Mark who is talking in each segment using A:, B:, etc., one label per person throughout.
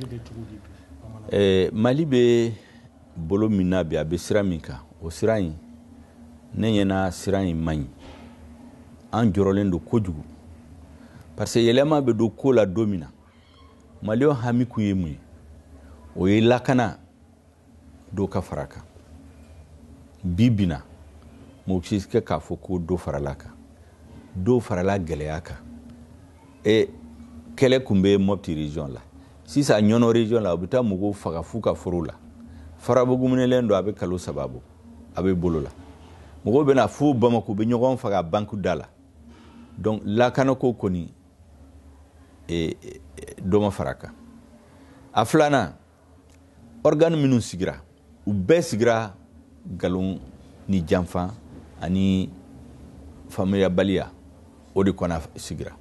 A: Mali bɛ cogo di bi?
B: Mali bɛ bolo min na bi, a bɛ sira min kan, o sira in, ne ɲɛna, sira in man ɲi. An jɔrɔlen don kojugu, parce que yɛlɛma bɛ don ko la don min na, Maliyɛnw hami kun ye mun ye? O ye lakana dɔ ka fara kan. Bi bina mɔgɔ si kɛ k'a fɔ ko dɔ farala kan, dɔ farala gɛlɛya kan. E kɛlɛ kun bɛ Mopti région la, sisan Ɲɔnɔ région la, u bɛ taa mɔgɔw faga f'u ka foro la. Farabugu minɛlen don, a bɛ kalo 3 bɔ, a bɛ bolo la. Mɔgɔw bɛ na fo Bamako, u bɛ ɲɔgɔn faga banque da la. Donc lakanako kɔni, dɔ ma fara kan. A filanan, organe minnu sigira, u bɛɛ sigira nkalon ni janfa ani faamuyabaliya, o de kɔnɔ sigira.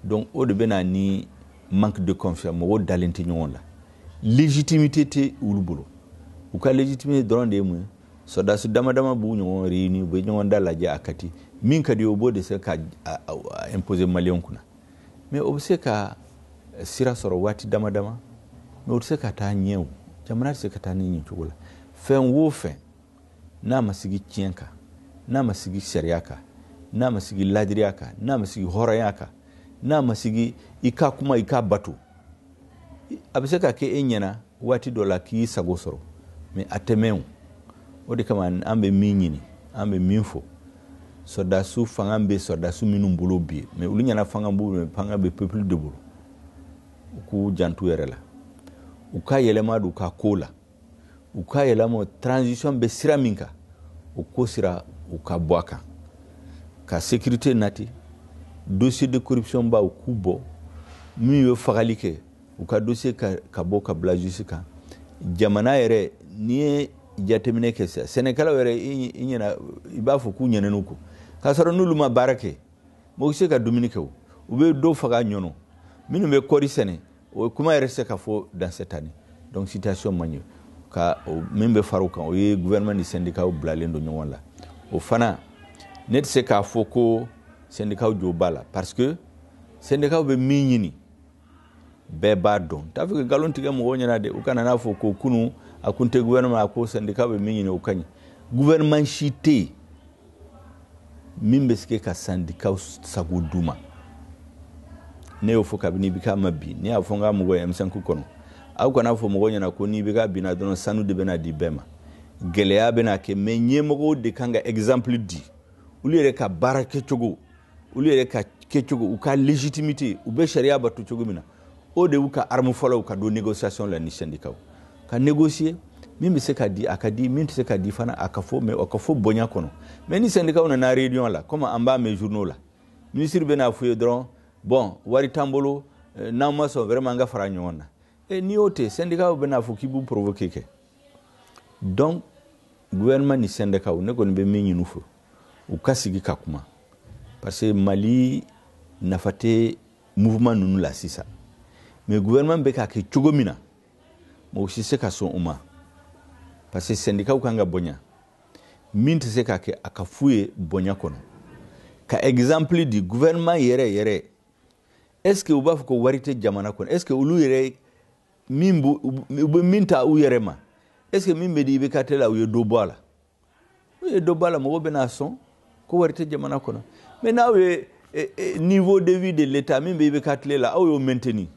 B: Donc o de bɛ na ni manque de confiance, mɔgɔw dalen tɛ ɲɔgɔn la, légitimité tɛ olu bolo. U ka légitimité dɔrɔn de ye mun ye? Sɔrɔdasi dama dama b'u ɲɔgɔn réuni, u bɛ ɲɔgɔn da lajɛ a Kati, min ka di o b'o de se ka imposer Maliyɛnw kunna. Mais o bɛ se ka sira sɔrɔ waati dama dama, mais o tɛ se ka taa ɲɛ. O jamana tɛ se ka taa ni nin cogo la. Fɛn o fɛn n'a ma sigi tiɲɛ kan, n'a ma sigi sariya kan, n'a ma sigi ladiriya kan, n'a ma sigi hɔrɔnya kan, n'a ma sigi i ka kuma, i ka bato, a bɛ se ka kɛ e ɲɛna waati dɔ la k'i sago sɔrɔ, mais a tɛ mɛn. O o de kama, an bɛ min ɲini, an bɛ min fɔ, sɔrɔdasiw, fanga bɛ sɔrɔdasiw minnu bolo bi, mais olu ɲɛna fanga b'u, mais fanga bɛ peuple de bolo. U k'u janto yɛrɛ la, u ka yɛlɛma don u ka ko la, u ka yɛlɛma. Transition bɛ sira min kan, o ko sira, u ka bɔ a kan, ka sécurité nati. Dossier de corruption ba, u k'u bɔ. Min ye fagali kɛ, u ka dossier ka bɔ ka bila justice kan. Jamana yɛrɛ, n'i ye jateminɛ kɛ sisan, sɛnɛkɛlaw yɛrɛ, i ɲɛna, i b'a fɔ k'u ɲinɛn'u kɔ, k'a sɔrɔ n'olu ma baara kɛ, mɔgɔ se ka dumuni kɛ. O u bɛ dɔ faga ɲɔnɔ. Minnu bɛ kɔɔri sɛnɛ, o kuma yɛrɛ se ka fɔ dans cette année. Donc situation man ɲi. Ka min bɛ fara o kan, o ye gouvernement ni syndicat bilalen don ɲɔgɔn la. O fana, ne tɛ se k'a fɔ ko syndicat jo b'a la, parce que syndicat bɛ min ɲini, bɛɛ b'a dɔn. T'a fɛ ka nkalon tigɛ mɔgɔw ɲɛna de, u kana n'a fɔ ko kunun a kun tɛ gouvernement, a ko syndicat bɛ min ɲini, o ka ɲi. Gouvernement si tɛ yen min bɛ se ka syndicat sago d'u ma. Ne y'o fɔ kabini IBK ma bi. Ne y'a fɔ n ka mɔgɔ ye M5 kɔnɔ, aw kana fɔ mɔgɔw ɲɛna ko n'i IBK binna dɔrɔn, sanu de bɛna di bɛɛ ma. Gɛlɛya bɛna kɛ, mais ɲɛmɔgɔw de kan ka exemple di. Olu yɛrɛ ka baara kɛcogo, olu yɛrɛ ka kɛcogo, u ka légitimité, u bɛ sariya bato cogo min na, o de y'u ka arme fɔlɔ ka don négociation la ni syndicat, ka négocier. Min bɛ se ka di, a ka di. Min tɛ se ka di fana, a ka fɔ, mais o ka fɔ bonya kɔnɔ. Mais ni syndicat nana réunion la, comme an b'a mɛn journaux la, ministre bɛna f'u ye dɔrɔn: bon, wari t'an bolo, n'an ma sɔn vraiment, an ka fara ɲɔgɔn na. E n'i y'o tɛ, syndicat bɛna fɔ k'i b'u provoquer kɛ. Donc gouvernement ni syndicat, ne kɔni bɛ min ɲini u fɛ, u ka sigi ka kuma, parce que Mali nafa tɛ mouvement ninnu la sisan. Mais gouvernement bɛ k'a kɛ cogo min na, mɔgɔ si se ka sɔn o ma, parce que syndicat kan ka bonya. Min tɛ se ka kɛ, a ka f'u ye bonya kɔnɔ, ka exemple di. Gouvernement yɛrɛ yɛrɛ, est ce que u b'a fɔ ko wari tɛ jamana kɔnɔ? Est ce que olu yɛrɛ min u bɛ min ta u yɛrɛ ma, est ce que min bɛ di IBK la, u ye dɔ bɔ a la? U ye dɔ bɔ a la, mɔgɔw bɛna sɔn ko wari tɛ jamana kɔnɔ. Mais n'aw ye niveau de vie de l'État min bɛ IBK tile la, aw y'o maintenir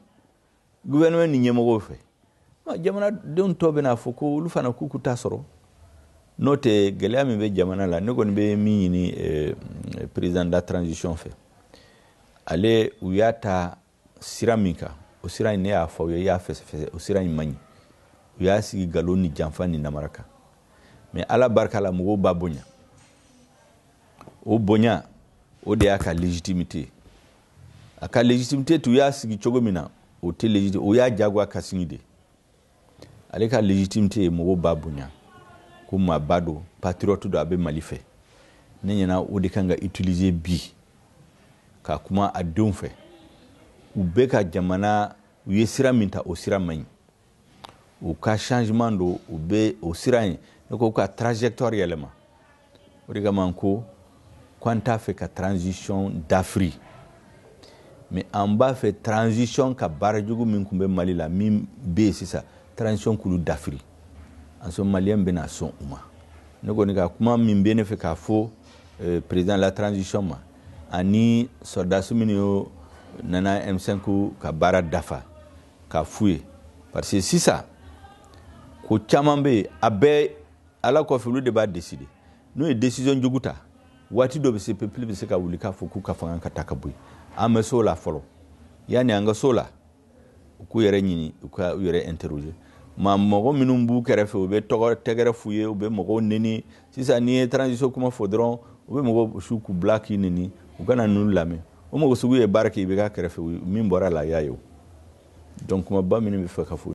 B: gouvernement ni ɲɛmɔgɔw fɛ, jamanadenw tɔ bɛna fɔ ko olu fana k'u ta sɔrɔ. N'o tɛ, gɛlɛya min bɛ jamana la, ne kɔni bɛ min ɲini président de la transition fɛ, ale, u y'a ta sira min kan, o sira in, ne y'a fɔ aw ye, i y'a fɛsɛfɛsɛ, o sira in man ɲi. U y'a sigi nkalon ni janfa ni namara kan, mais Ala barika la, mɔgɔw b'a bonya. O bonya, o de y'a ka légitimité. A ka légitimité tun y'a sigi cogo min na, o tɛ légitime, o y'a jagoya ka sigi de. Ale ka légitimité ye, mɔgɔw b'a bonya ko maaba don, patriote don, a bɛ Mali fɛ. Ne ɲɛna, o de kan ka utiliser bi ka kuma a denw fɛ. U bɛ ka jamana, u ye sira min ta, o sira man ɲi. U ka changement don, u bɛ o sira in, ne ko ka trajectoire yɛlɛma. O de kama n ko an t'a fɛ ka transition dafiri. Mais an b'a fɛ transition ka baara jugu min tun bɛ Mali la, min bɛ yen sisan, transition k'olu dafiri. An sɔn Malien bɛna sɔn u ma. Ne kɔni ka kuma min bɛ ne fɛ k'a fɔ président la transition ma ani sɔrɔdasi minnu y'o nana M5 ka baara dafa, k'a f'u ye, parce que sisan ko caman bɛ yen, a bɛɛ Ala kɔfɛ, olu de b'a décider. N'u ye décision jugu ta, waati dɔ bɛ se, peuple bɛ se ka wuli k'a fɔ k'u ka fanga ka ta ka bɔ yen. An bɛ s'o la fɔlɔ. Yanni an ka s'o la, u k'u yɛrɛ ɲini, u ka u yɛrɛ interroger. Ma mɔgɔ minnu b'u kɛrɛfɛ, u bɛ tɔgɔ tɛgɛrɛ f'u ye, u bɛ mɔgɔw neni. Sisan n'i ye transition kuma fɔ dɔrɔn, u bɛ mɔgɔw su k'u bila k'i neni. U kana ninnu lamɛn. O mɔgɔ sugu ye baara kɛ i bɛ k'a kɛrɛfɛ, min bɔra la, a y'a ye o. Donc kumaba minnu bɛ fɛ ka fɔ.